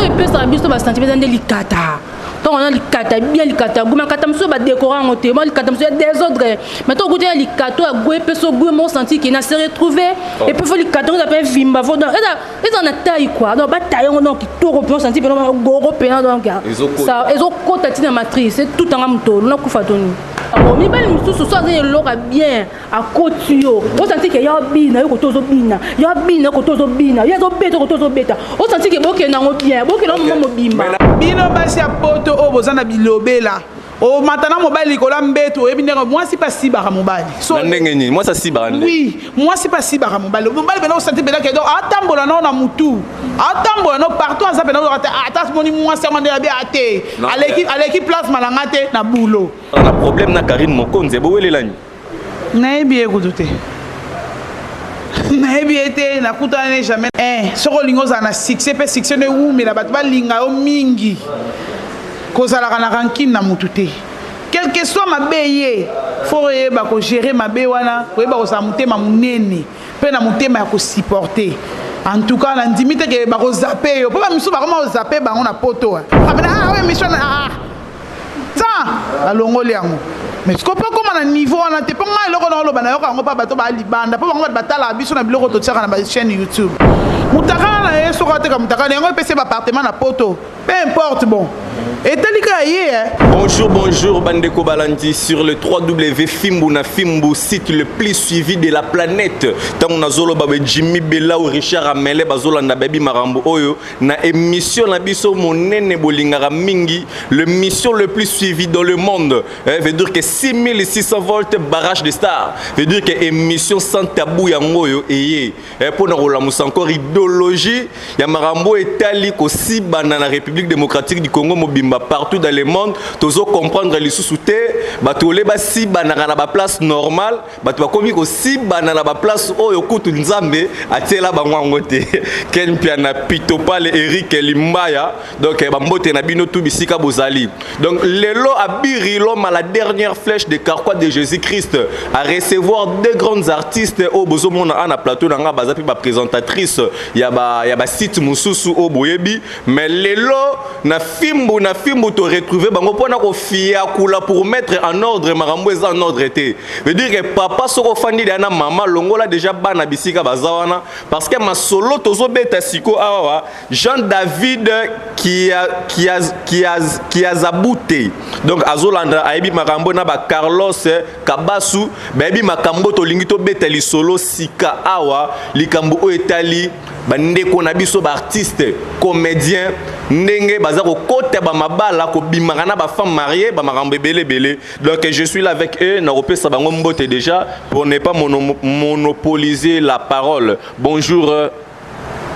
Oyo epesaka biso basentiment eza nde likata. Ntango wana likata bien, likata goût, makata mosusu badécorer yango te, mwa likata mosusu ya désordre. Mais ntango okuti ya likata oyo ya goût, epesa goût moko, senti ke na se retrouver. Et puis faut likata ngo eza mpe vimba, faut donc eza na taille quoi, donc bataille yango, donc kitoko mpe osenti mpe goro mpena, donc ezokota ntina matrice etutanga motolo nakufa toni. Mibali mosusu so aza eloko bien, akoti yo, osanti ke yo bina, yo koto ozobina, yo bina koto ozobina, yo azobeta koto ozobeta, osanti ke bokende yango bien, bokende yango moma mobimba. Bino basi ya poto oyo boza na bilobela, omata na mobali likolo ya mbeto, oyebi ndenge mwasi mpe asibaka mobali. Na ndenge nini mwasi asibaka nde? Oui, mwasi mpe asibaka mobali. Mobali mpena osanti mpena ke donc atambola nao na mutu, atambola no partout, aza mpena ata moni mwasi yango nde abi ate aleki place malanga te na bulo. Na problème na Karine Mokonzi, bowelelani? Nayebi ye kutu te, nayebi ye te, nakutana ne jamais. Soki olingi ozala na succès mpe succès no ewumela, bato balinga yo mingi, kozalaka na rancune na mutu te. Quel que soit mabe ye, faut oyeba kogérer mabe wana, koyeba kozala motema monene mpe na motema ya kosupporter. En tout cas, nandimi te ke bakozape yo, mpo bamisusu bakoma kozape bango na poto apena. Ah, oyo émission, ah, tan balongoli yango. Mais siko mpo okóma na niveau wana te, mpo ngai eloko na oloba, nayoka yango mpa bato baa libanda, mpo bango bato batalaka biso na biloko totiaka na bachaîne YouTube. Mutakala na ye, soki ateka mutakala yango, epesi baappartement na poto, peu importe, bon, etali kaka ye. Bonjour, bonjour, bandeko balandi sur le 3W Fimbu na Fimbu, site le plus suivi de la planète. Tango nazoloba be Jimmy Bella ou Richard Amele bazolanda baby marambo oyo na émission na biso monene bolingaka mingi, le mission le plus suivi dans le monde. Eh, veut dire que 6600 volts barrage de stars. Veut dire que émission sans tabou yango oyo eye. Eh, pour na kolamusa encore idéologie ya marambo etali kosibana na République démocratique du Congo mobimba, partout dans le monde. Tozo comprendre lisusu te, bato ole basibanaka na baplace normale, bato bakomi kosibana na baplace oyo kutu Nzambe atiela bango yango te. Ken Piana, Pitopale, Eric Limbaya, donc bambote na bino tu bisika bozali. Donc lelo Abiri, l'homme à la dernière flèche de carquois de Jésus-Christ, à recevoir deux grandes artistes oyo bozomona ana plateau na nga, baza mpe baprésentatrice ya basite mosusu oyo boyebi. Mais lelo na Fimbu na Fimbu toretrouve bango mpona kofiakula pour mettre en ordre makambo eza en ordre te. Veut dire que papa, soki ofandi deya na mama, longola déjà bana bisika baza wana, parce que masolo tozobeta siko awa, Jean David Kiazabute, donc azolanda, ayebi makambo na bacarlos Kabasu, bayebi makambo tolingi tobeta lisolo sika awa, likambo oyo etali bandeko na biso baartiste comédien, ndenge baza kokota bamabala, kobimaka na bafemme mariée, bamakambo ebele ebele. Donc je suis là avec eux, nakopesa bango mbote déjà pour ne pas monopoliser la parole. Bonjour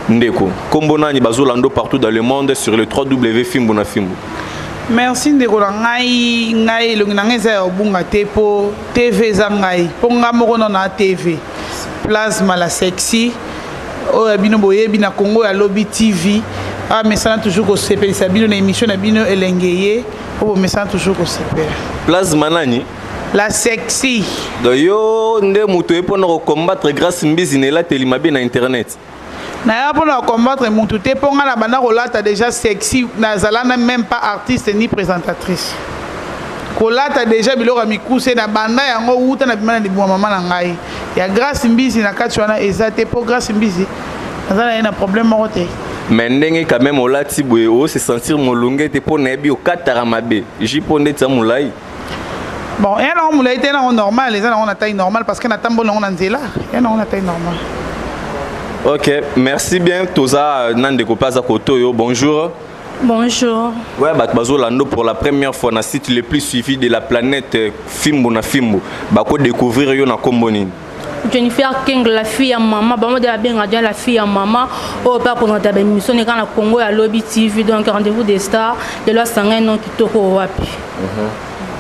ndeko, kombo nani? Bazolanda partout dans le monde sur le 3W Fimbu na Fimbu. Merci ndeko na ngai. Ngai elongi na ngai eza ya kobunga te, mpo TV eza ngai, mpo ngai moko nano na TV Plasma la sexy oyo ya bino boyebi na Congo ya Lobi TV. Awa mesana toujours kosepelisa bino na émission na bino Elenge ye, po bomesana toujours kosepela. Plasma nani? La sexy. Donc yo nde moto oye mpona kocombattre Grâce Mbizi na elateli mabe na internet? Naya mpona kocombattre mutu te, mpo ngai na banda kolata déjà sexy, nazala na même pas artiste ni présentatrice. Kolata déjà biloko ya mikuse na banda yango wuta na bima na libuma mama na ngai. Ya Grâce Mbizi na kati wana eza te, mpo Grâce Mbizi naza na ye na problème moko te. Mais ndenge quand même olati boye, ose sentir molunge te? Mpo nayebi okataka mabe jupe ndeti ya molai. Bon, eya nango molai te, nango normal, eza nango na taille normale, parce que natamboli nango na nzela, eya nango na taille normale. Ok, merci bien. Toza na ndeko mpe aza kote oyo. Bonjour. Bonjour. Ouais, bato bazolanda pour la première fois na site le plus suivi de la planète, Fimbu na Fimbu, bakodécouvrir yo na nkombo nini? Jennifer King, la fille ya mama. Bango de babenga dia la fille ya mama oyo mpe apresenta baémission kaka na Congo ya Lobi TV, donc Rendez-vous des stars. Lelo asangai no kitoko wapi.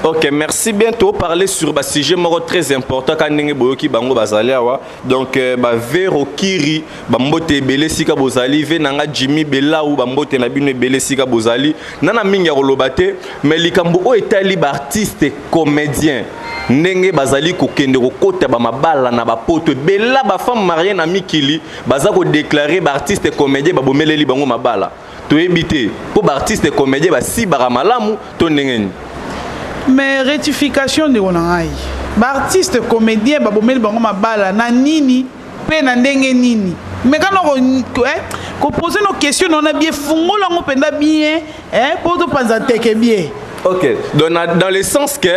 Ok, merci bien. Toparler sur basujet moko très important ka ndenge boyoki bango bazali awa. Donc bavero kiri, bambote ebele esika bozali. Ve na nga Jimmy Belau, bambote na bino ebele esika bozali. Nana mingi ya koloba te, mais likambo oyo etali baartiste comédien, ndenge bazali kokende kokota bamabala na bapoto ebela, bafemme mariée na mikili baza kodéclarer baartiste comédien babomeleli bango mabala. Toyebi te mpo baartiste comédien basibaka malamu to ndenge nini? Mais rectification, ndeko na ngai, baartiste comédien babomeli bango mabala na nini mpe na ndenge nini? Mais kana kopose no question na wana bien, fungola yango mpenza bien mpo topanza teke bien. Ok, donc dans le sens que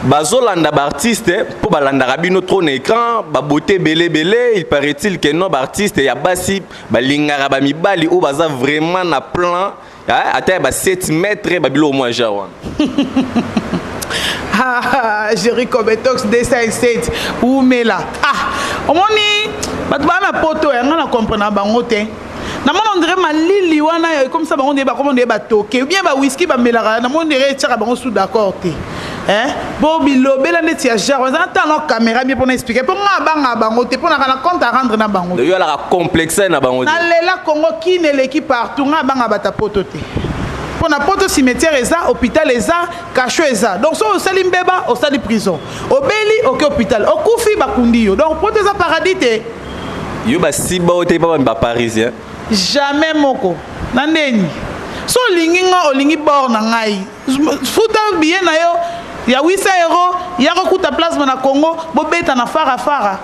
bazolanda baartiste mpo balandaka bino trop na écran, babote ebele ebele. Il paraît-il que non, baartiste ya basi balingaka bamibali oyo baza vraiment na plan, ata ya ba 7 mètre, babiloko mwa genre wana. Ah, Jericho Betox 207 umela. Ah, omoni bato baa na poto yanga na comprendre bango te. Namoni on dirait malili wana ekomisa bango nde bakoma nde batoke, ou bien bawiski bamelaka. Namoni on dirait etiaka bango sous d'accord te. Bo bilobela neti ya genre eza ntango na caméra bien mpona expliquer, mpo nga abanga bango te, mpo naka na compte à rendre na bango te. Yo alaka complexe na bango te. Nalela Congo, kini eleki partout. Nga abanga bato ya poto te, mpo na poto cimetière eza, hôpital eza, cachot eza. Donc so osali mbeba, osali prison, obeli, oke hôpital, okufi, bakundi yo. Donc poto eza paradis te. Yo basiba oyo te mpa baparisien? Jamais moko na ndeni. So olingi nga, olingi bord na ngai, futa billet na yo ya 800 euro, ya kokuta plasma na Congo, bobeta na farafara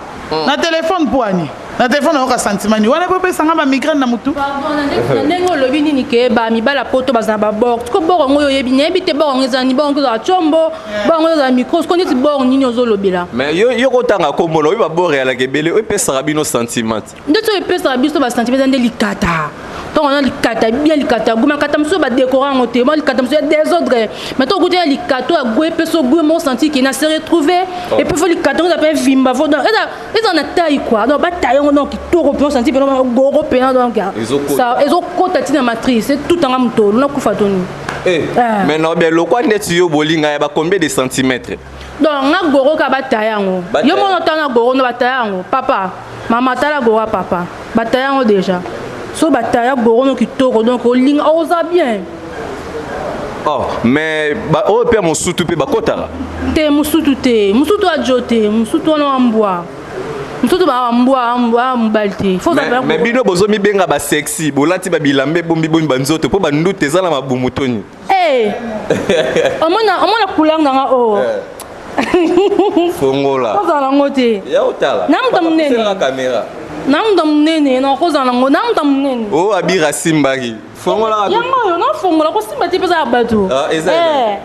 na telefone. Poani na telefone oyoka sentiment nini wana? Epopesanga bamigraine na motu. Pardon, na ndenge olobi nini ke bamibala poto bazala babord, siko bord yango oyo oyebi, nayebi te bord yango eza nini. Bord yango ezala tiombo, bord yango ezala micro, siko neti bord nini ozolobela? Mais yo kotanga kombo na oyo, babord eyalaka ebele oyo epesaka bino sentiment te? Ndeti oyo epesaka biso basentiment eza nde likata. Ntongo wana likata bien, likata goût, makata mosusu badécorer yango te, mwa likata mosusu ya désordre. Mais ntango okuti ya likata oyo agoût, epesa goût moko, senti ke na se retrouve. Et puis faut likata yango eza mpe vimba, faut donc eza na taille quoi, donc bataille yango, donc kitoko mpe osenti mpe goro mpena, donc ezokota ntina matrice etutanga motolo nakufa toni. Mais non, bien lokwa ndeti yo bolinga ya ba combien de centimètres? Donc nga goro ka bataya yango, yo mona otala na goro no bataya yango, papa mama tala goro ya papa bataya yango déjà. So bataya goro no kitoko, donc olinga oza bien. Oh, mais oyo mpe mosutu mpe bakotaka? Te, mosutu te, mosutu ajo te, mosutu wana wa mbwa, mosutu baa mbwa, mbwa mobali te. Mais bino bozomibenga basexy, bolati babilamba ebombi bomi banzoto, mpo banduta eza na mabumu toni? Omona, omona couleur nanga oyo. Fongola. Kozala nango te. Ya otala. Na moto monene. Caméra. Na moto monene, nakozala nango na moto monene. O abira simbaki, fongola. Yango oyo nafongola, kosimba te, mpe eza ya bato.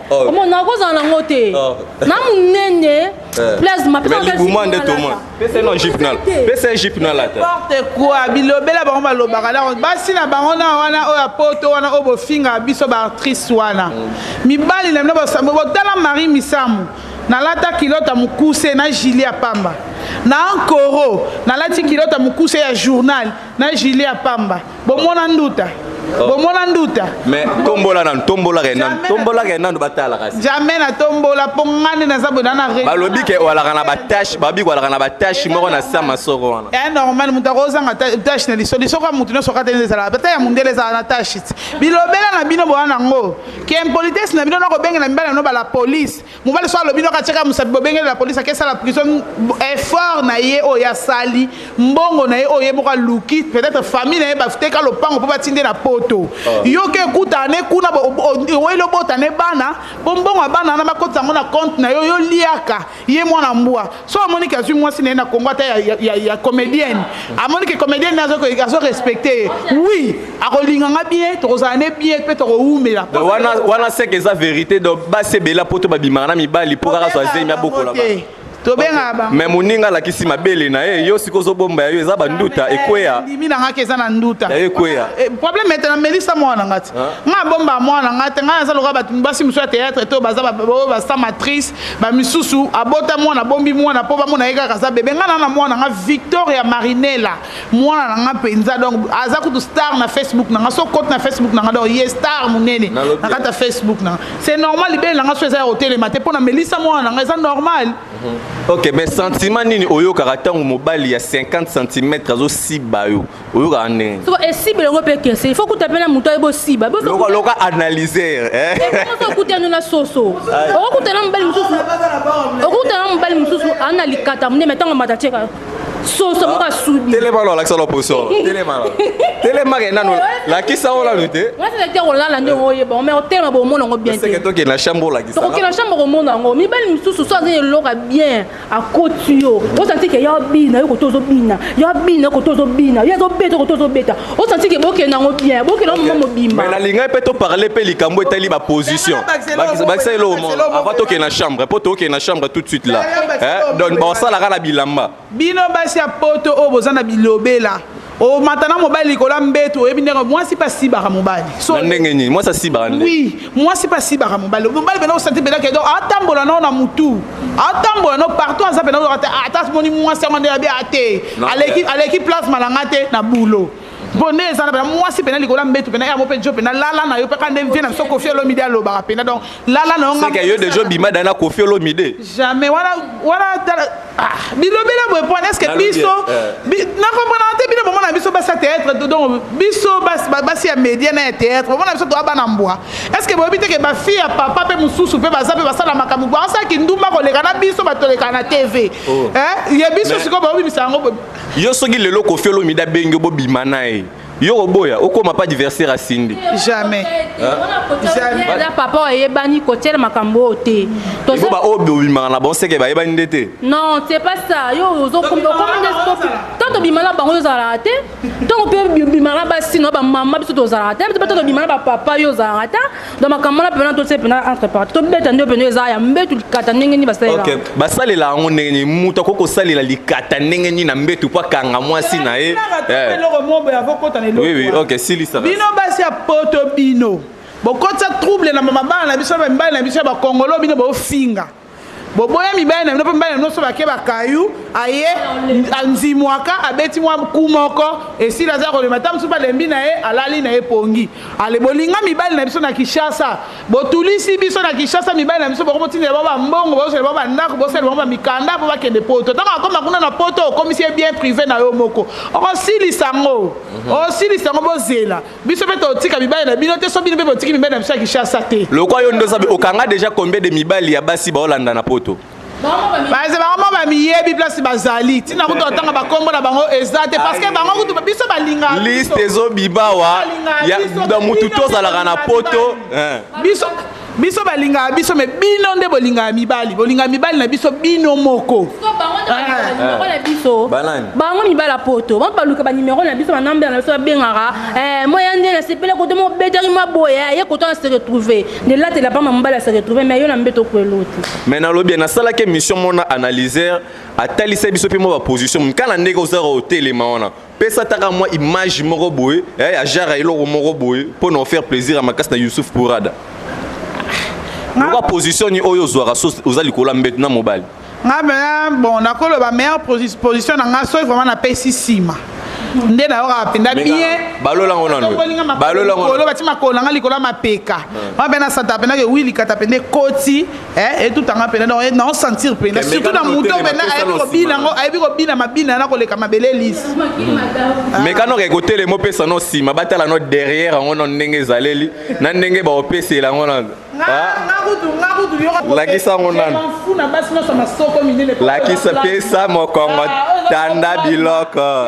Omona, nakozala nango te na monene plasma. Libuma nde tomona. Pesa no jupe na, pesa jupe na lata. N'importe quoi, bilobela bango balobaka na basi na bango na wana oyo ya poto wana oyo bofingaka biso baactrice wana. Mibali na bino botala Marie Misamu, nalata culotte ya mokuse na gilet ya pamba na ankoro, nalati culotte ya mokuse ya journal na gilet ya pamba. Bomona nduta? Bomona nduta? Mais tombola nanu, tombolaka nanu, tombolaka nanu, batalaka. Jamais natombola, mpo nga nde naza boye na Balobi ke olaka na batache, babi kolaka na batache moko na sa masoko wana. Ya normal, moto akozanga tache na liso, lisoko ya motu nyonso kata ezalaka ata ya mondele ezala na tache ti. Bilobela na bino boya nango ke impolitesse na bino na kobengela mibali na bino bala police. Mobali so alobi noka atiaka mosapi, bobengeli la police, akesala prison. Effort na ye oyo asali, mbongo na ye oyo ye moko aluki, peut-être famille na ye bateka lopango mpo batinde na poto. Yo ke ekutana ne kuna, oyeli obota ne bana, mpo mbongo ya bana wana bakotisa yango na compte na yo, yo liaka ye mwana mbwa. So amoniki azwi mwasi na ye na Congo, ata ya comédienne, amoniki comédienne azo respecte ye, oui, akolinganga bien, tokozala ne bien mpe tokowumela. Wana wana seke eza vérité. Donc basi ebela poto babimaka na mibali mpo kaka so azemi abokola. Tobengaka bango. Mais moninga alakisi mabele na ye, yo sikoyo ozobomba ya yo, eza banduta ekweya. Ndimi na ngaki eza na nduta. Ya ekweya. Problème ete namelisa mwana nga ti, nga abomba mwana nga te. Nga naza lokola bato basi mosusu ya théâtre to baza oyo basa matrice, bamisusu abota mwana, abombi mwana mpo bamona ye kaka aza bebe. Nga na mwana nga Victoria Marinela, mwana na nga mpenza, donc aza kutu star na Facebook na nga. So kote na Facebook na nga, donc ye star monene na kati ya Facebook na nga. C'est normal, libele na nga so eza ya kotelema te mpo na melisa mwana na nga, eza normal. Ok, mais sentiment nini oyokaka ntango mobali ya 50 cm azosiba yo? Oyokaka ndenge? Soko esibela yango mpe kese, il faut kuta mpe na moto ayeba osiba. Loka analyser. Okuta no na soso, okokutana mobali mosusu, okokutana mobali mosusu ana likata monene, ntango mata tieka. Soso moko asubi. Telema lo, alakisa lo position. Telema lo. Telema ke nanu lakisa ola no te. Mwasi te kolala nde oyeba, mais otelema bomona yango bien te. Seke tokende na chambre olakisa. Tokokende na chambre komona yango. Mibali misusu so aza eloko ya bien akoti yo, osanti ke yo bina yo koto ozobina, yo bina yo koto ozobina, yo azobeta koto ozobeta, osanti ke bokende yango bien, bokende yango moma mobimba. Mais nalingai mpe toparle mpe likambo etali baposition. Bakisa eloko moko avant tokende na chambre, mpo tokende na chambre tout de suite là. Donc baosalaka na bilamba. Bino basi ya poto oyo boza na bilobela, omata na mobali likolo ya mbeto, oyebi ndenge mwasi mpe asibaka mobali. So na ndenge nini mwasi asibaka nde? Oui, mwasi mpe asibaka mobali. Mobali pena osanti pena ke donc atambola nao na mutu, atambola nao partout, aza pena ata moni mwasi yango nde abi ate aleki aleki place malanga te na boulot. Mpo nde eza na pena mwasi pena likolo ya mbeto pena yango mpe jo pena lala na yo mpe ka nde vie na biso Koffi Olomide alobaka pena donc lala na yo. Seke yo deja obima da na Koffi Olomide? Jamais wana wana tala, ah, bilobela boye po est ce que biso na comprendre te. Bino bomona biso basi ya théâtre, donc biso basi ya média na ya théâtre, bomona biso toa bana mbwa. Est ce que boyebi te ke bafille ya papa mpe mosusu mpe baza mpe basala makambo baosalaki ndumba koleka na biso bato toleka na TV? Ye biso sikoyo baobimisa yango. Yo soki lelo Koffi Olomide abengi yo bobima na ye, yo koboya okóma pa adversaire asindi? Jamais. Eza papa oyo ayebani kotiela makambo oyo te. Ebo baoyo bobimaka na bango seke bayebani nde te? Non, c'est pas ça. Yo ozokomi nde tant tobima na bango, yo ozalaka te. Ntongo mpe bima na basi na bamama, biso tozalaka te. Mpe tobima na bapapa, yo ozalaka te. Donc makambo wana mpena totie mpena entre parti, tobeta nde mpena eza ya mbetu, likata ndenge nini basalela. Ok, basalela yango ndenge nini? Moto akoki kosalela likata ndenge nini na mbetu mpo akanga mwasi na ye? Eloko moko boye avokota na eloko. Oui, ok, silisa. Bino basi ya poto, bino bokotisa trouble na mabala na biso, na mibali na biso ya bakongolo. Bino bofinga, boboya mibali na bino, mpe mibali na bino so bake bakayu aye anzimwaka, abeti mwa ku moko, esili, aza kolema ta mosusu, balembi na ye, alali na ye pongi. Ale bolinga mibali na biso na Kinshasa, botulisi biso na Kinshasa. Mibali na biso bokomotindela bango bambongo, bozosela bango bandako, bosala bango bamikanda mpo bakende poto. Ntango akoma kuna na poto, okomisi ye bien privé na yo moko, okosilisa yango, osilisa yango. Bozela, biso mpe totika mibali na bino te so bino mpe botiki mibali na biso ya Kinshasa te. Lokwa yo nde oza, okanga déjà combien de mibali ya basi baolanda na poto? Baze bango mo bamiyebi place bazali. Ntina kutu otanga bakombo na bango eza te, parce que bango kutu biso balingaka. Liste ezobibawa ya mutu to ozalaka na poto. Biso balingaka biso, mais bino nde bolingaka mibali, bolingaka mibali na biso bino moko. Bango na biso, bango mibali ya poto, bango baluka banimero na biso, banambela na biso, babengaka moya nde nasepele koto mobetaki mwa boye ye koto na se retrouve nde latela pamba mobali ase retrouve, mais yo na mbeto okwelo te. Mais nalobi nasalaki émission mona analyseur atalisa biso mpe mwa baposition kala ndenge ozaka otelema wana. Pesa taka mwa image moko boye ya genre eloko moko boye mpo na faire plaisir ya makasi na Youssouf Pourada. Lokwa position ni oyo ozwaka so oza likolo ya mbeto na mobali? Nga mena bon, nakoloba meilleure position na nga, soki vraiment napesi nsima nde nayokaka mpenza bien. Balolango nano, balolango. Bati makolo na nga likolo ya mapeka wana mpe nasanta mpenza ke wi likata mpenza ekoti etutanga mpenza. Donc naosentir mpenza surtout na moto mpenza ayebi kobina yango, ayebi kobina mabina na koleka mabele lisi. Mais kanoka ekotelema, opesa no nsima, batala no derrière yango no ndenge ezaleli na ndenge baopesela yango nano. Lakisa yango nano. Na basi nyonso masoko minene. Lakisa, pesa mokongo, tanda biloko.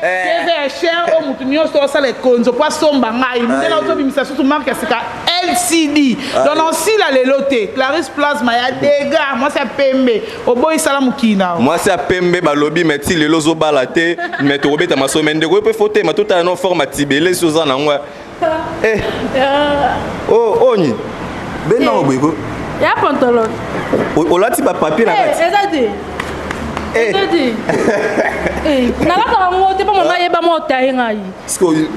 TV ya cher oyo motu nyonso osala ekonzo mpo asomba ngai ndenge ozobimisa susu marque ya sika LCD. Donc naosila lelo te. Clarisse Plasma ya dega, mwasi ya pembe, oboyisala mokili na. Mwasi ya pembe balobi, mais ti lelo ozobala te. Mais tokobeta maso. Mais ndeko yo mpe fo tema, totala no forme atibele si oza nango. Oni benango boye ko? Ya pantalon. Olati bapapier na kati. Eza te, eza te. Nalataka yango te mpo mama ayeba mwa otaye ngai.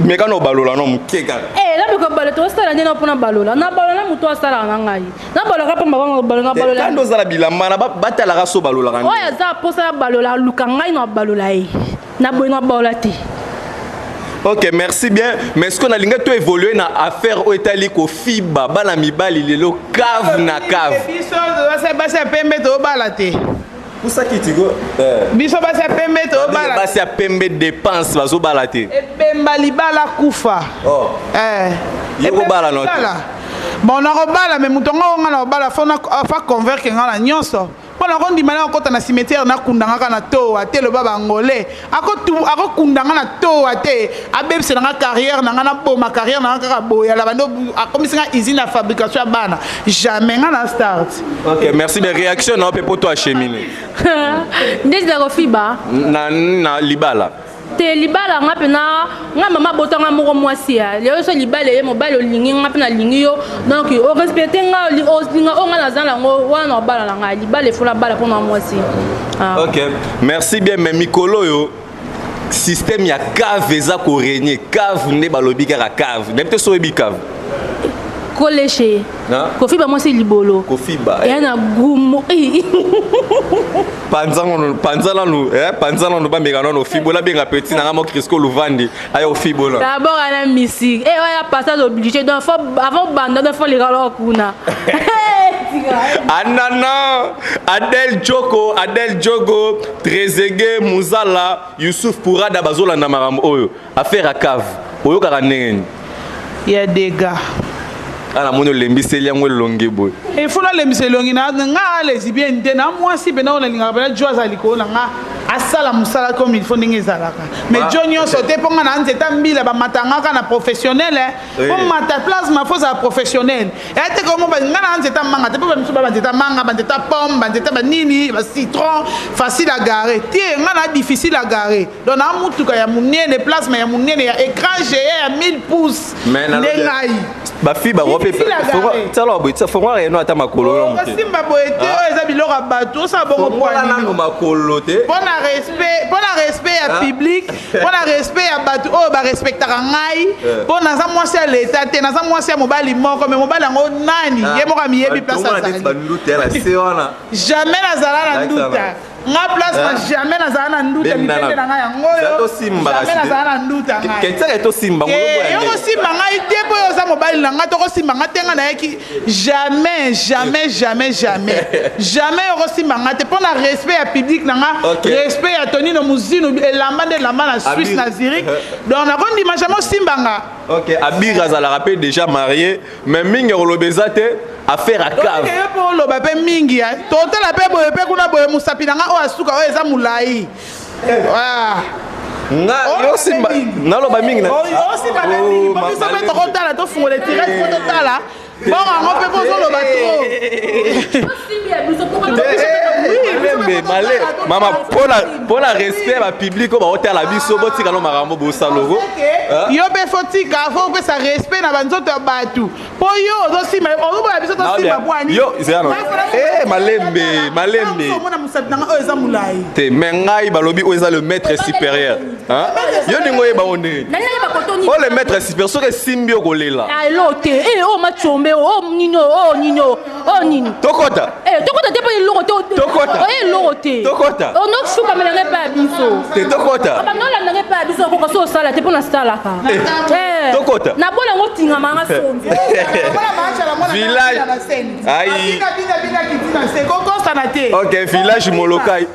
Meka na obalola no moke kaka. Nabika balola, tosala nde na mpona balola na balola na moto asalaka na ngai, nabalolaka mpo mabango balola balola. Kandi ozala bilamba na batalaka so balolaka. Oyo aza mposa ya balola, aluka ngai na balola ye na boye, na balola te. Ok, merci bien. Mais ce qu'on a linga to évoluer na affaire oyo etali kofiba bana mibali lelo cave na cave. Biso basi ya pembe tobala te. Pusa kitigo. Biso basi ya pembe tobala. Basi ya pembe dépense bazobala te. Ebemba libala kufa. Oh. Yo kobala no te? Bon, nakobala, mais moto ngo nga na kobala, fo convaincre nga na nyonso mpo. Mpo nakondima na kokɔta na cimetière, nakunda nga kaka na towa te. Loba bangolais akokunda nga na towa te, abebisela nga carrière na nga, naboma carrière na nga kaka boye. Alaba nde akomisi nga usine ya fabrication ya bana. Jamais, nga na start. Ok, merci. Mais réaction na yo mpe po to achemine. Ndeti na kofiba? Na libala. Te, libala nga mpena, nga mama abotanga moko mwasi ya lelo. So libala eye, mobali olingi nga mpe nalingi yo, donc orespecte nga, olinga oyo nga naza nango wana, obala na ngai. Libala efola bala mpona mwasi. Ah. Ok, merci bien. Mais mikolo oyo système ya cave eza korégner. Cave nde balobi kaka cave, nayebi te so oyebi cave. Koleshe kofiba mwasi libolo. Kofiba. Eya na gumo. Panza nanu, panza nanu, bameka nanu ofibola. Benga petit nanga mo Crisco Luvandi aya ofibola. D'abord ana musique e oya passage obligé, donc faut avant banda, donc faut lekala kuna. Anana Adel Joko, Adel Jogo, Trezege Muzala, Yusuf Purada bazolanda makambo oyo. Affaire ya cave oyokaka ndenge nini? Ya dega. Ana moni olembiseli yango elongi boye. Efo nalembisa elongi na nga lesbienne te. Na mwasi mpena oyo nalingaka mpena, jo aza likolo na nga, asala mosala comme il faut ndenge ezalaka. Mais jo nyonso te, mpo nga na nzeta mbila bamatangaka na professionnel. Mpo mata plasma, fo ozala professionnel. Eya te komo nga na nzeta manga te, mpo bamisu ba banzeta manga, banzeta pomme, banzeta banini, bacitron facile à garer te. Nga na difficile à garer, donc na mutuka ya monene, plasma ya monene, ya écran géant ya 1000 pouces nde ngai. Bafi bango mpe tala boye, fongola yeno ata makolo. Osimba boye te, oyo eza biloko ya bato, osala bongo. Fongola nano makolo te. Mpona respect, mpona respect ya public, mpona respect ya bato oyo barespectaka ngai, mpo naza mwasi ya leta te, naza mwasi ya mobali moko. Me mobali yango nani? Ye moko amiyebi place azali. Jamais nazala na nduta. Nga plasma, jamais nazala na nduta. Mipende na ngai yango oyo, jamais nazala na nduta. Ngai tosimba. Yo kosimba ngai te, mpo oyo oza mobali na ngai, tokosimba ngai te. Ngai nayeki, jamais, jamais, jamais, jamais, jamais okosimba ngai te, mpo na respect ya public na nga, respect ya Tonino Muzinu, elamba nde elamba na Suisse, na Zurich. Donc nakondima jamais osimba nga. Ok, Abir azalaka mpe déjà marié, mais mingi koloba eza te. Affaire ya cave. Yo mpo oloba mpe mingi, totala mpe boye mpe kuna boye. Mosapi na nga oyo asuka, oyo eza molai. Nga yo simba, naloba mingi. Osimba mpe mingi, po biso mpe tokotala, tofungola tirage mpo totala bongo yango mpe, mpo ozoloba trop. Male mama, mpona respect bapublic oyo baotala biso, botikala makambo bosaloko. Yo mpe fo tika, fo opesa respect na banzoto ya bato, mpo yo ozosimba, ozoboya biso tosimba bwani. Yo zeyano, malembe, malembe. Omona mosapi nanga oyo eza molai. Te, mais ngai balobi oyo eza le maître supérieur. Yo ndenge oyeba ngo ndenge oyo le maître supérieur, soki esimbi okolela. Elo te, oyo matiombe, oyo nini, oyo nini, oyo nini. Tokota. Tokota te, mpo eloko te. Tokota. Oyo eloko te. Tokota. Onosukamela ngai mpe ya biso. Te, tokota. Bandolanda ngai mpe ya biso, okoka so osala te, mpo nasalaka. Tokota. Nabola yango, tingama nga sonzo. Village. Ai. Kokosana te. Ok, village Molokai,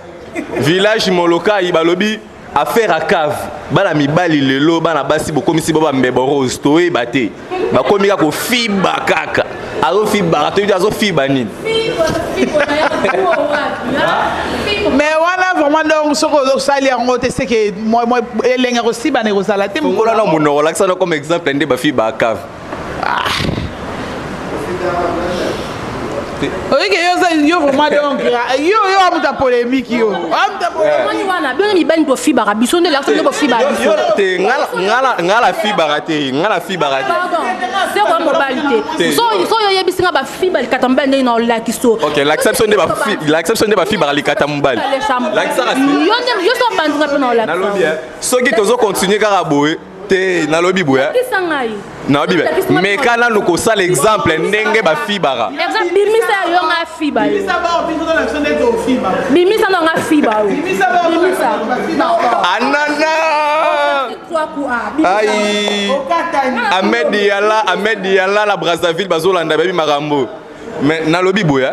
village Molokai balobi affaire ya cave. Bana mibali lelo, bana basi bokomisi bo bambebo rose, toyeba te, bakomi kaka kofiba, kaka azofibaka, toyebi te azofiba nini. Mais wana vraiment, donc soki ozosali yango te, seke elenge kosibana ekozala te. Fongola na monoko, lakisa na comme exemple nde bafibaka cave. Oyeke yo oza yo vraiment, donc yo amuta polémique, yo amuta polémique. Omoni wana, bino mibali bofibaka biso nde, lakisa nde bofibaka biso. Yo te, nga na fibaka te, nga na fibaka te. Pardon, seko mobali te. So so oyo oyebisi nga bafiba likata mobali, ndenge na olakisi. Ok, lakisa biso nde lakisa biso nde bafibaka likata mobali. Lakisaka. Yo nde yo so bandunga mpe na nalobi olakisa. Soki tozocontinue kaka boye te, nalobi boye. Lakisa ngai. Nalobi be, meka nanu kosala exemple ndenge bafibaka. Exemple, bimisa yo nga fiba yo. Bimisa na nga fiba yo. Bimisa. Anana. Ai, Ahmed Yala, Ahmed Yala la Brazzaville bazolanda, bayebi makambo. Mais nalobi boye,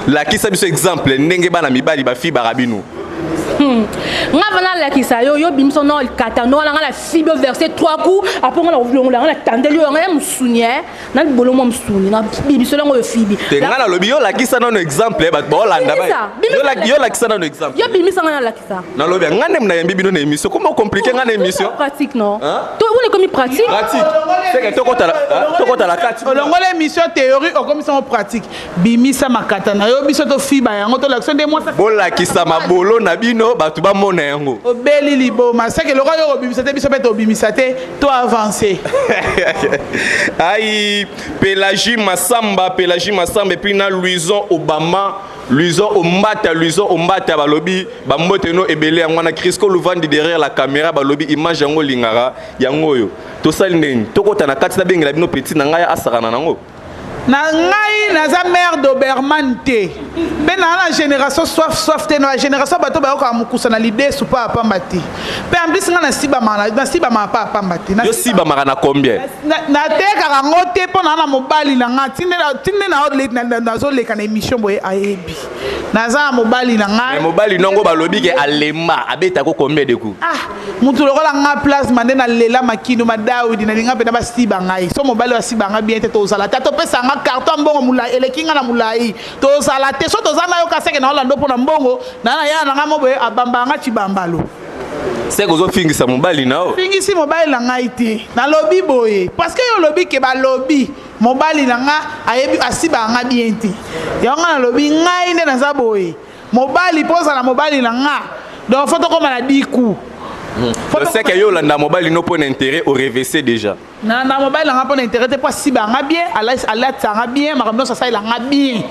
lakisa biso exemple ndenge bana mibali bafibaka bino. Nga vana alakisa yo, yo bimisa no likata no wana, nga na fibi verse 3 coups, après nga na kolongola, nga na tandeli yo nga ya mosuni e na libolo mwa mosuni na bibiso yango oyo fibi. Te, nga nalobi yo lakisa nano exemple, bato baolanda. Bimisa, bimisa. Yo lakisa nano exemple. Yo bimisa, nga nalakisa. Nalobi nga nde nayambi bino na émission, comment compliqué nga na émission? Pratique, non? Hein? To wana ekomi pratique. Pratique seke tokotala kati. Olongola émission théorie, okomisa ngo pratique. Bimisa makata na yo, biso tofiba yango, tolakisa nde mwasi. Bolakisa mabolo na bino, bato bamona yango. Obeli liboma, seke loka yo kobimisa te, biso mpe tobimisa te, to avance. Ai, Pélagie Masamba, Pélagie Masamba et puis na Louison Obama, Louison Ombata, Louison Ombata, balobi bambote no ebele. Yango wana Crisco Luvandi derrière la caméra, balobi image yango lingaka yango oyo. Tosali ndeni, tokota na kati, nabengela bino petit na ngai asakana nango. Na ngai naza mare doberman te, mpe naa na génération soif soif te, na génération bato bayokaka mokusa na lidesu mpa apamba te. Mpe en plus ngai nasibamaka mpa apamba te. Yo sibamaka na combien? Natekaka yango te, mpo naa na mobali na nga. Tinde nazoleka na émission boye, ayebi naza na mobali na ngai. Mais mobali nongo balobi ke alemba, abetako combien de coups? Ah, mutu lokola nga plasma nde nalela makino madawidi, nalinga mpena basiba ngai. So mobali oyo asiba nga bien te, tozala te. Atopesa nga carton ya mbongo molai eleki nga na molai, tozala te. So toza na yo kaseke na olanda mpo na mbongo na na ya na nga mo boye, abamba nga cibambalo. Seke ozofingisa mobali na yo. Fingisi mobali na ngai te, nalobi boye parce que yo olobi ke balobi mobali na nga ayebi asibaka nga bien te. Yango nga nalobi ngai nde naza boye, mobali mpo ozala mobali na nga, donc faut tokóma na diku. Seke yo olanda mobali no mpo na intérêt, orevese déjà. Na mobali na nga mpo na intérêt te, mpo asiba nga bien, alatisa nga bien, makambo nyonso asalela nga bien,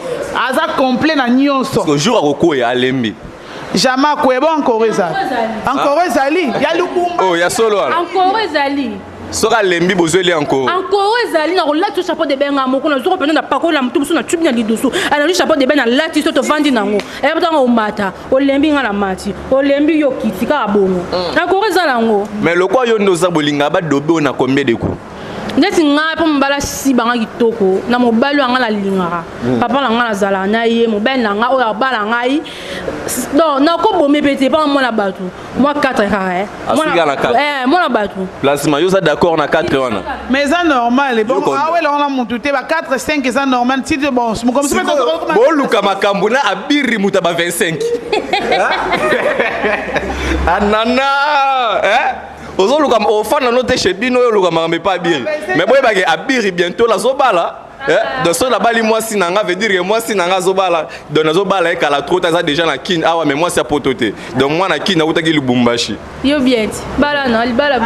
aza complet na nyonso. Parce que jour akokoya, alembi. Jamais akoya bo encore ezali, encore ezali ya lubumba. Oh, ya solo wana. Encore ezali. Soki alembi, bozweli encore. Encore ezali na kolati chapeau de bain nga moko, nazoko mpena na pakola motu mosusu na tubi na lidusu, alandi chapeau de bain, nalati so tovandi nango, ntango omata olembi, nga na mati, olembi, yo kiti kaka bongo. Encore eza nango. Mais lokwa yo nde oza bolinga badobe oyo na combien de coups? Neti ngai, mpo mobali asibanga kitoko na mobali oyo nga nalingaka, papa na ngai nazalaka na ye, mobali na ngai oyo abala ngai, donc nakobome mpe te mpo mwana bato mwa 4 kaka. Asuki na 4. Mwana bato. Plasma, yo oza d'accord na 4 wana? Mais eza normal bon. Yo. Awela wana mutu te, ba 4 5 eza normal ti te. Bon, mokomi soki mpe boluka makambo na abiri moto ya ba 25 anana, eh? Ozoluka ofanda no te chez bino, oyo oluka makambo epa abiri. Mais boyebake abiri bientôt nazobala. Eh, donc soki nabali mwasi na nga, veut dire que mwasi na nga azobala, donc nazobala ye kala trop te, aza déjà na Kine awa, mais mwasi ya poto te, donc mwana Kine awutaki Lubumbashi. Yo bien ti bala na libala.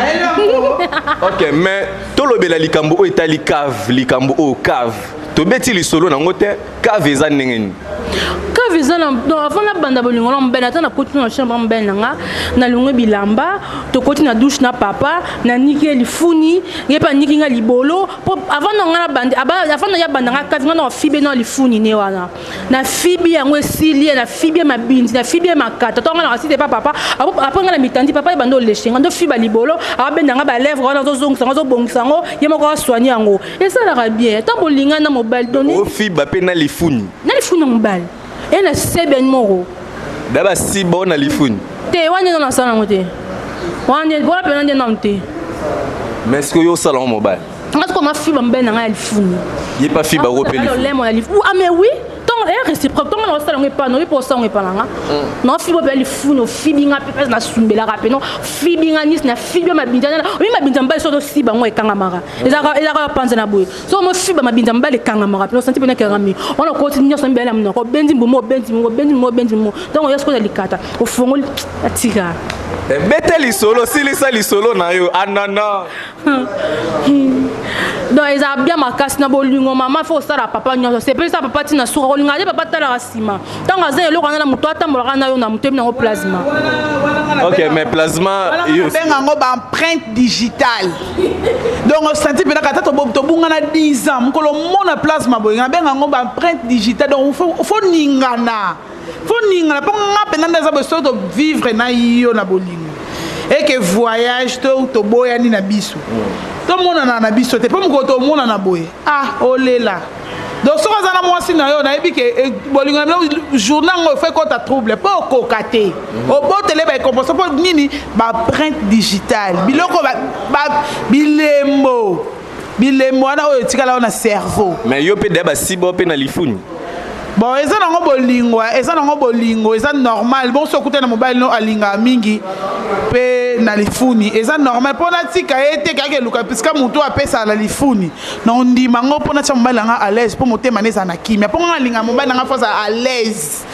Ok, mais tolobela likambo oyo etali cave. Likambo oyo cave, tobeti lisolo nango te. Cave eza ndenge nini? Cave eza na, donc avant nabanda bolingo na mobali, ata nakoti na chambre ya mobali na nga, nalongwe bilamba, tokoti na douche na papa, naniki ye lifuni, ye mpe aniki nga libolo. Mpo avant na nga nabanda, avant na ya banda nga cave, nga na fibe na lifuni ne wana, na fibi yango esili ye, na fibi ye mabindi, na fibi ye makata to nga na kasite pa papa. Après nga na mitandi, papa ye banda oleshe nga, ndo fiba libolo, abenda nga balèvre wana, azozongisa yango, azobongisa yango, ye moko asoigne yango, esalaka bien ntango bolinga na mobali doni. Ofiba mpe na lifuni? Na lifuni na mobali e na sebeni moko. Da basiba o na lifuni? Te, wana nde nasala yango te, wana nde wana mpena nde nanu te. Mais ce que yo osala ngo mobali? Nga sikoyo mafiba mobali na ngai ya lifuni. Ye mpe afiba ko mpe lifuni? Lolemo ya lifuni, ah mais oui, ntongo eya réciproque. Ntongo na osala yango epa na oyebi mpo osala yango epa na nga, naofiba mpe lifuni, ofibi nga mpe nasumbelaka mpe no fibi nga nisi na fibi ya mabinza. Oyi mabinza mobali soki osiba yango ekangamaka, ezalaka ya panza na boye. Soki mofiba mabinza mobali ekangamaka mpe osanti mpena ekangami wana, okoti nyonso mibale na monoko, obendi mbuma, obendi mbuma, obendi mbuma, obendi mbuma. Ntongo yo sikoyo na likata ofongoli, atika. Bete lisolo, silisa lisolo na yo anana. Donc ezala bien makasi na bolingo. Mama faut osala papa nyonso, sepelisa papa ntina suka kolinga te. Papa talaka nsima ntango aza eloko wana na moto atambolaka na yo na moto ebi nango plasma. Ok, mais plasma. Benga yango baempreinte digitale. Donc osanti mpenaka ata tobungana 10 ans, mokolo mona plasma boye, nabenga yango baempreinte digitale. Donc faut ningana, faut ningana, mpo nga mpenza nde aza boye. Soki tovivre na yo na bolingo eke voyage to toboyani na biso, tomonana na biso te, mpo mokolo tomonana boye, ah, olela. Donc soki oza na mwasi na yo, nayebi ke bolingo na bino, journée yango efo ekota trouble mpo okoka te. Obotele barécompense mpo nini? Baempreinte digitale, biloko bilembo, bilembo wana oyo etikala oyo na cerveau. Mais yo mpe deya basiba mpe na lifuni. Bon, eza nango bolingo, eza nango bolingo, eza normal. Bon, soki okuta na mobali no alingaka mingi mpe na lifuni, eza normal mpo natika ye te. Kaka eluka puisque motu apesaka na lifuni na ondima yango mpo natia mobali nanga à l'aise, mpo motema ne ezala na kimia, mpo nga alingaka mobali nanga fo azala à l'aise,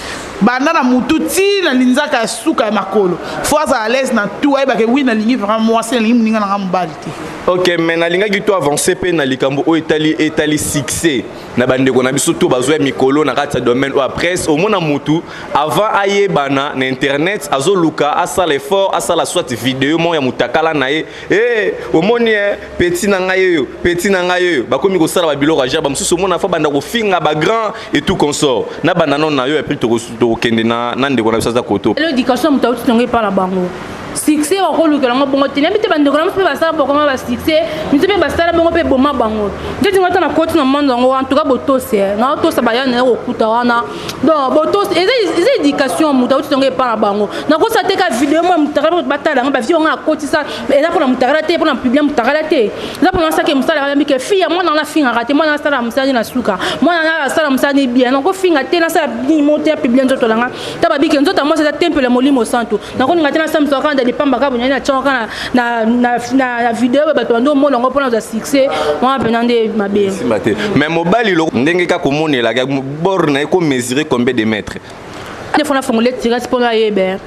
banda na mutu ti na linzaka ya suka ya makolo, fo azala à l'aise na tout, ayebake wi nalingi vraiment mwasi, nalingi moninga nanga mobali te. Ok, mais nalingaki to avance mpe na likambo oyo etali succès na bandeko na biso to bazwa ya mikolo na kati ya domaine oyo ya presse. Omona mutu avant ayebana na internet, azoluka asala effort, asala soit video moko ya motakala na ye. E omoni e petit na ngai oyo, petit na ngai oyo, bakomi kosala babiloko ya genre. Bamosusu omona fa banda kofinga bagrand et tout consort. Na banda nano na yo, et puis tokokende na ndeko na biso aza koto. L'éducation, moto auti tongo epa na bango, succès bakolukela yango bongo te. Nayebi te, bandeko na biso mpe basala bokoma basuccès, miso mpe basala bongo mpe eboma bango. Ndeti nga ta na koti na monde yango, en tout cas botose naotosa baya na ye kokuta wana. Donc botose eza éducation, moto auti tongo epa na bango. Nakosa te ka video mwa mutakala, batala yango bavideo nga nakotisa, eza mpona mutakala te, mpona publier mutakala te, eza mpona asake mosala. Bayambi ke fille ya mwana wana afingaka te, mwana asala mosala ni na suka, mwana wana asala mosala ni bien. Nakofinga te, nasala nini te, apublier nzoto nanga ta. Babike nzoto ya mwasi eza temple ya Molimo Santo. Nakolinga te nasala mosala kaka lipamba kaka bonyani, na kaka na video oyo bato bando omona yango mpona ozwa succès wana mpena nde mabe. Simba te. Mais mobali ndenge kaka omonelaka bord na ye, komesurer combien de mètres? Wana fona fongole tirette mpona ayebe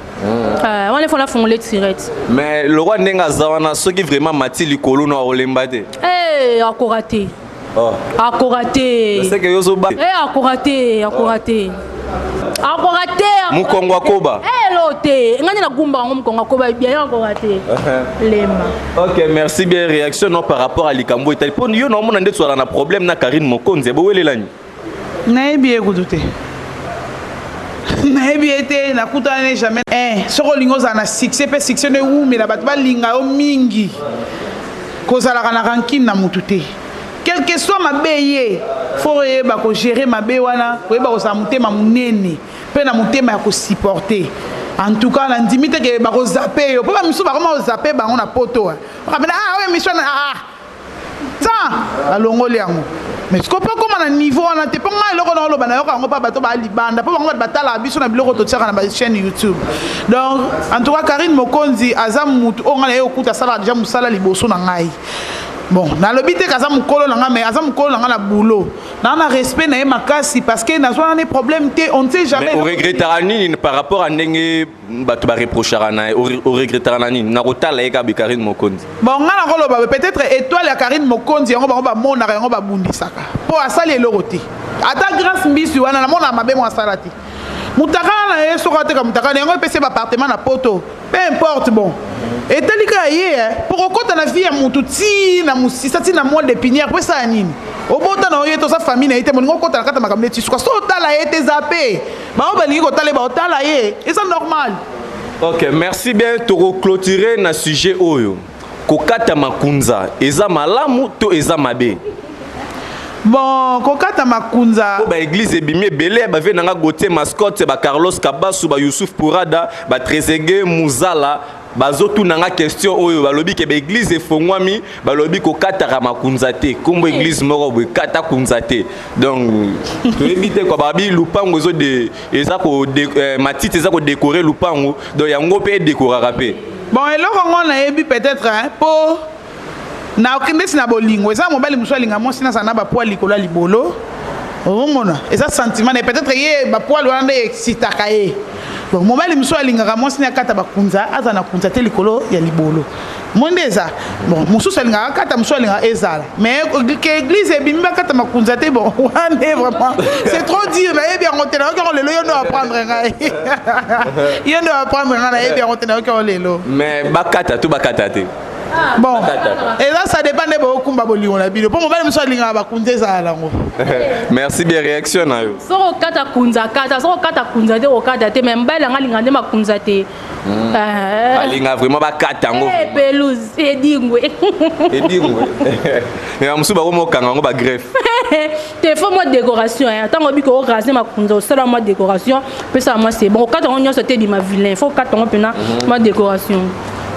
wana, fona fongole tirette. Mais lokwa ndenge aza wana, soki vraiment mati likolo no, akolemba te? Akoka te. Akoka te. Seke yo ozoba. Akoka te, akoka te, akoka te. Mokongo akoba. Elo te, ngai nde nagumba yango. Mokongo akoba bien, akoka te, lemba. Ok, merci bien. Réaction no par rapport à likambo etali mpo yo naomona nde tozala na problème na Karine Mokonzi, bowelelani. Nayebi ye kutu te, nayebi ye te, nakutana ne jamais. Soki olingi ozala na succès mpe succès no ewumela, bato balinga yo mingi, kozalaka na rancune na mutu te. Quel que soit mabe ye, fo oyeba kogérer mabe wana, koyeba kozala motema monene mpe na motema ya kosupporter. En tout cas, nandimi te ke bakozape yo, mpo bamisusu bakoma kozape bango na poto. Bakapena ah, oyo émission ah tan balongoli yango. Mais siko mpo okóma na niveau wana te, mpo ngai eloko na oloba, nayoka yango mpa bato baa libanda, mpo bango bato batalaka biso na biloko totiaka na bachaîne YouTube. Donc en tout cas, Karine Mokonzi aza mutu oyo ngai na ye okuta asalaka déjà mosala liboso na ngai. Bon, nalobi te kaza mokolo na ngai, mais aza mokolo na ngai na boulot, naa na respect na ye makasi, parce que nazwa nani problème te, on ne sait jamais. Mais oregrettaka nini par rapport à ndenge bato bareprochaka na ye? Oregrettaka na nini na kotala ye kaka Karine Mokonzi? Bon, ngai nakoloba peut-être étoile ya Karine Mokonzi yango bango bamonaka yango, babundisaka mpo asali eloko te. Ata Grâce Mbisi wana, namonaka mabe mo asala te. Mutakala na ye, soki ateka mutakala yango, epesi ye baappartement na poto, peu importe. Bon, etali kaka ye mpo kokɔta na vie ya motu ti na mosisa, ti na moelle d'épinière, po esala nini? Obota na yo ye, toza famille na ye te. Molingi okɔta na kati ya makambo neti suka so otala ye te, eza mpe bango balingi kotala ye, baotala ye, eza normal. Ok, merci bien. Tokoclôturer na sujet oyo: kokata makunza eza malamu to eza mabe? Bon, kokata makunza, po baéglise ebimi ebele, bave nanga Gautier Mascotte, bacarlos Kabasu, bayusuf Purada, batrezege Muzala, bazotuna nga question oyo. Balobi ke baéglise efongwami, balobi kokataka makunza te. Nkombo église moko boye, kata kunza te. Donc toyebi te kwa babi lupango eza ko matiti eza kodécorer lupango, donc yango mpe edekoraka mpe. Bon, eloko ngo nayebi peut-être mpo na ndeti na bolingo, eza mobali mosusu alinga mwasi nazala na bapoils likolo ya libolo. Ozomona, eza sentiment na ye, peut-être ye bapoils wana nde excitaka ye. Bon, mobali mosusu alingaka mwasi ne akata bakunza, azala na kunza te likolo ya libolo mo nde eza. Bon, mosusu alingaka akata, mosusu alingaka ezala. Mais ke église ebimi bakata makunza te, bon, wana vraiment c'est trop dire. Nayebi yango te, nayoki yango lelo. Yo nde apprendre ngai, yo nde apprendre ngai. Nayebi yango te, nayoki yango lelo. Mais bakata to bakata te? Bon, eza ça dépend nde bokumba bolingo na bino, mpo mobali mosusu alingaka bakunza ezala nango. Merci bien. Réaction na yo? Soki okata kunza, kata. Soki okata kunza te, okata te. Mais mobali yanga alinga nde makunza te. Alinga vraiment bakata yango? Pelouse edingwe. Edingwe, mais bamosusu bakomokanga yango bagreffe. Te, faut mwa décoration. Ntango obi koraser makunza, osala mwa décoration, pesala mwa, c'est bon. Okata yango nyonso te, ebima vilain. Faut okata yango mpena mwa décoration.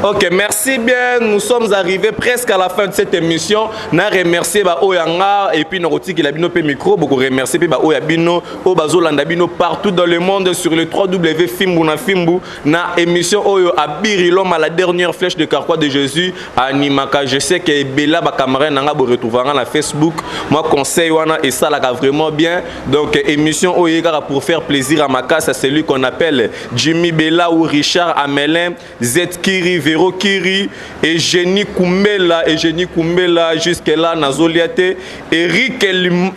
Ok, merci bien. Nous sommes arrivés presque à la fin de cette émission. Na remercier ba oyanga et puis na bino pe micro, beaucoup remercier pe ba oya bino, o bazolanda bino partout dans le monde sur le 3W Fimbu na Fimbu na émission oyo Abiri, l'homme à la dernière flèche de Carquois de Jésus animaka. Je sais que Bella ba camarade nanga bo retrouver na Facebook. Moi, conseil wana et ça là vraiment bien. Donc émission oyo pour faire plaisir à ma casse, c'est celui qu'on appelle Jimmy Bella ou Richard Amelin, Z Kiri, Vero Kiri, Eugénie Kumbela, Eugénie Kumbela, jusque-là, Nazoliate, Eric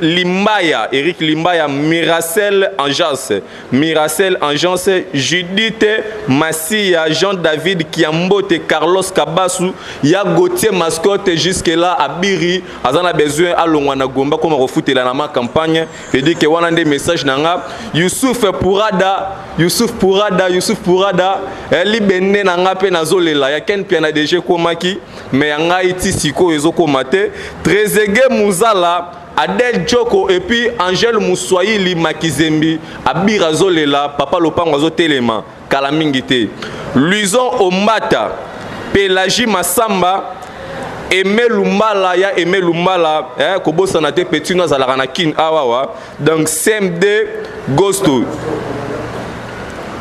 Limbaya, Eric Limbaya, Miracel Anjas, Miracel Anjas, Judith Massia, Jean-David Kiambote, Carlos Kabasu, Ya Gauthier Mascotte, jusque-là, Abiri, Azana besoin, alongwa na Gomba, comme refoute la ma campagne, je dis que wana des messages nanga, Youssouf Pourada, Youssouf Pourada, Youssouf Pourada, Libene nanga pe nazolela, ya Ken Piana DG komaki, mais ya ngai ti sikoyo ezokoma te. Trezege Muzala, Adèle Djoko et puis Angèle Mouswahili Makizembi, Abira azolela, papa lopango azotelema kala mingi te. Luison Ombata, Pélagie Masamba, Aimé Lumbala, ya Aimé Lumbala, eh, kobosana te petit no azalaka na Kin awawa. Donc CMD Gosto,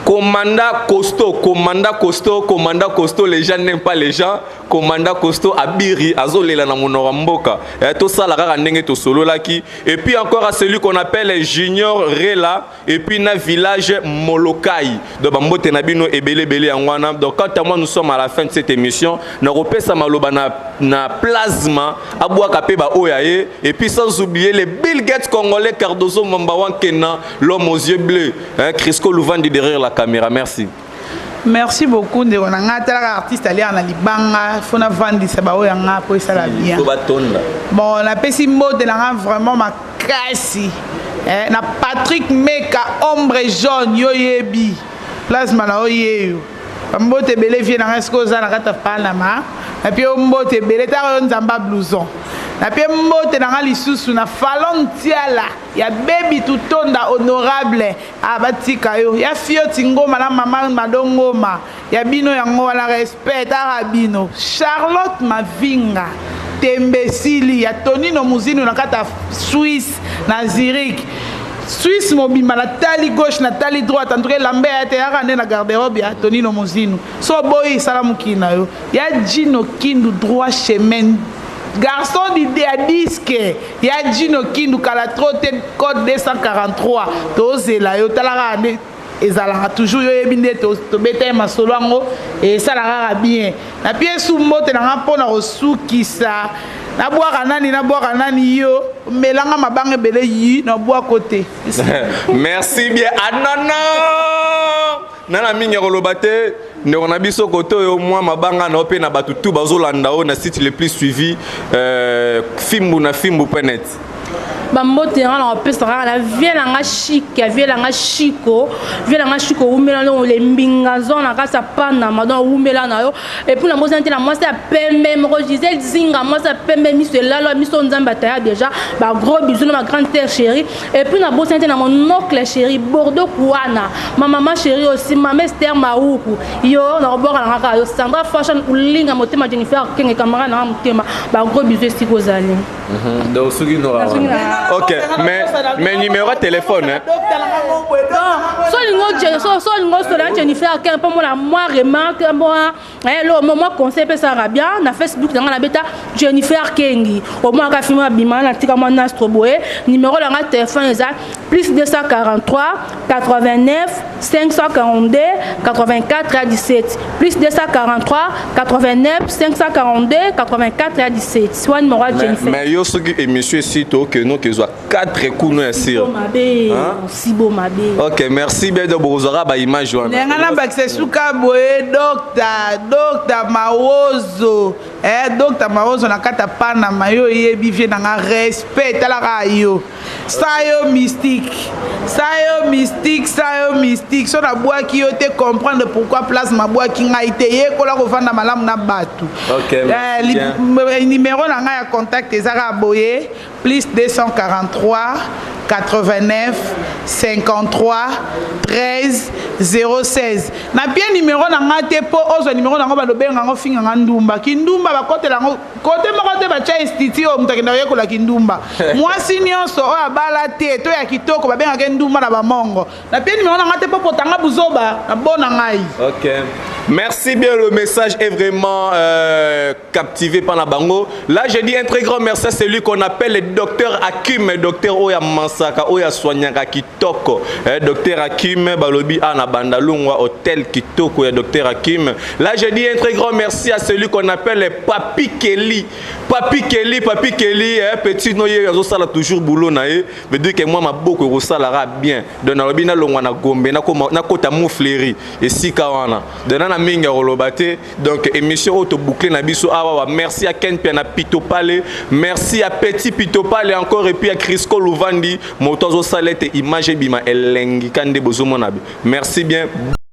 Commanda Costaud, Commanda Costaud, Commanda Costaud, les gens n'aiment pas les gens. Commanda Costaud, Abiri, azolela na monoko mboka. Eh, tosala kaka ndenge tosololaki. Et puis encore à celui qu'on appelle Junior Rela, et puis na village Molokai. Donc bambote na bino ebele ebele yango wana. Donc quant à moi, nous sommes à la fin de cette émission. Na kopesa maloba na plasma, abwaka pe ba oya ye. Et puis sans oublier les Bill Gates congolais, Cardozo Mambawan Kena, l'homme aux yeux bleus, hein, Crisco Louvandi derrière la caméra. Merci. Merci beaucoup, ndeko na ngai. Atalaka artiste aliaka na libanga, fo navandisa baoyo ya nga mpo esala bien. Faut batonda. Bon, napesi mbote na nga vraiment makasi, eh, na Patrick Meka, ombre jaune, yo yebi plasma na oyo yeyo. Bambote ebele, vie na ngai. Soki oza na kati ya Panama, napie yo mbote ebele. Taka yo nzamba blouson. Napie mbote na nga lisusu na Falon Tiala ya Bebi Tutonda, honorable. Ah, batika yo ya Fioti Ngoma na mama Mado Ngoma ya bino yango wana. Respect, taka bino. Charlotte Mavinga, Tembesili ya Tonino Muzinu na kati ya Swisse, na Zurich, Swisse mobimba. Natali gauche, natali droite, en tout cas elamba ya te yaka nde na garde-robe ya Tonino Mozinu. So oboyi, esala mokili na yo ya Jino Kindu, droit chemin, garçon d'idée ya disque ya Jino Kindu. Kala trop te, code 243, tozela yo. Talaka nde ezalaka toujours, yo oyebi nde tobeta ye masolo yango, esalaka kaka bien. Napie su mbote na nga mpona kosukisa. Nabwaka nani? Nabwaka nani? Yo melanga mabanga ebele yi, nabwako te. Merci bien. Anana nana mingi ya koloba te, ndeko na biso. Kote oyo mwa mabanga na yo mpe na bato tu bazolanda oyo na site le plus suivi, Fimbu na Fimbu point net. Bambote yanga na kopesa kaka na vie na nga Chike, ya vie na nga Chiko, vie na nga Chiko, owumela ndongo le mbinga zon na kati ya Panama. Donc owumela na yo. Et puis na mbosani te na mwasi ya pembe moko, Gisele Zinga, mwasi ya pembe, miso elala, miso Nzambe ataya déjà. Bagros bisous na ma grande terre chérie. Et puis na bosani te na mon oncle chéri Bordeaux Kouana, ma maman chérie aussi, mama Esther Mauku. Yo nakoboka na kaka yo Sandra Fashion Ulinga motema, Jennifer Kenge, camarade na nga motema. Bagros bisous esika ozali. Donc soki ok, mais numéro ya téléphone, hein? So olingo, so olingo osola Jennifer Kenge mpo mona mwa remarque, mwa elo, mwa conseil epesaka bien, na Facebook na nga nabeta Jennifer Kengi, omonaka film abima na tika mwa nastro boye. Numéro na nga téléphone eza plus 243 89 542 84 17, plus 243 89 542 84 17, wa numéro ya Jennifer. Mais yo soki émission esi tokende okezwa 4 kuno ya sire. Mabe sibo. Bo mabe. Ok, merci bien. Donc bokozwaka baimage wana. Ndenge nabakisa suka boye, docteur, docteur Mawozo, docteur Mawozo na kati ya Panama, yo oyebi vie na nga, respect. Talaka yo, sa yo mystique, sa yo mystique, sa yo mystique. So nabwaki yo te, comprendre pourquoi place mabwaki ngai te. Yekola kovanda malamu na bato. Ok, merci bien. Numéro na ngai ya contact ezaka boye: plus 243 89 53 13 016. Napie numéro na ngai te mpo ozwa numéro nango, balobenga yango, finga nga ndumba, kindumba, bakotela yango kote moko te. Batya institut oyo moto akenda koyekola kindumba. Mwasi nyonso oyo abala te to ya kitoko, babengaka ndumba na bamongo. Napie numéro na ngai te mpo potanga buzoba na bona ngai. Ok. Merci bien, le message est vraiment captivé par la bango. Là, je dis un très grand merci à celui qu'on appelle le docteur Hakim, docteur oya Mansaka, oya soignaka kitoko. Eh, docteur Hakim, balobi ana Bandalungwa, hôtel kitoko ya docteur Hakim. Là, je dis un très grand merci à celui qu'on appelle le Papi Kelly. Papi Kelly, Papi Kelly, eh, petit noye, sala toujours boulot na ye. Veut dire que moi, ma beaucoup salara bien. Donc, nalobi na longwa na Gombe, na koma na kota Moufleri, esika wana. Donc, na mingi ya koloba te. Donc émission oyo toboucle na biso awa. Merci à Ken Pia na Pito Pale, merci à Petit Pito Pale encore, et puis à Crisco Luvandi, moto azosala ete image ebima elengi ka nde bozomona be. Merci bien.